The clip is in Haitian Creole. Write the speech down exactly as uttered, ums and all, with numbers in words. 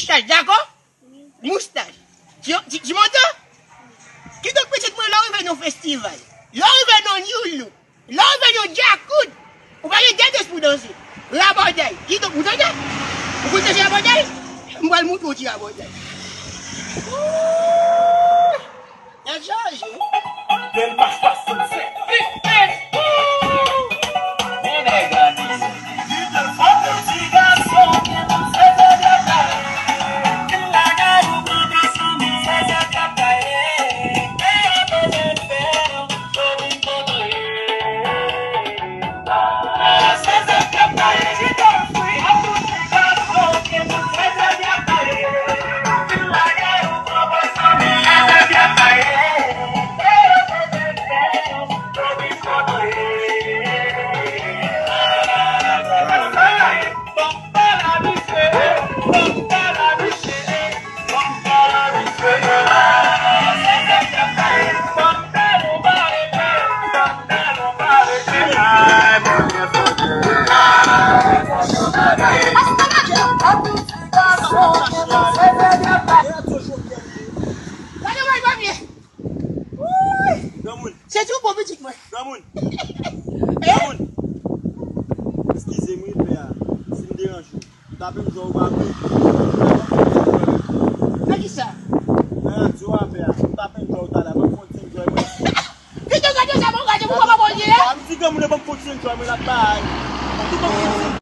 Moustach, dakò? Moustach. Ti, ti, ti moto? Kidonk, pitit mwen, lè w rive nan yon festival, lè w rive nan yon New Look, lè w rive nan yon Djakout, ou pa gen tandans pou danse. Rabòday. Kidonk, ou tande? Ou konn danse rabòday? M pral montre w ti rabòday. Ooh! Nèg chaje. Del Max swasannsenk. Big Bang. Men nèg la di. Li te fò pou ti gason gen pou sezè djab la. Vin lagay ou pran pran san mil sezè djab la ye. Men yo bezwen fè w. Gade mwen, papye. Granmoun. Se tou bon pitit mwen. Granmoun. Granmoun. Eskize m wi, pè a, si m deranje w. M tape m jwe ou pa vle. Nan ki sa? Nan radyo a, pè a. M tape m jwe ou talè. Ban m kontinye jwe mwen. Pito gade sa, bon, gade pou papa Bondye a. M di granmoun nan ban m kontinye jwe mwen, l ap bay. M di ban m kontinye.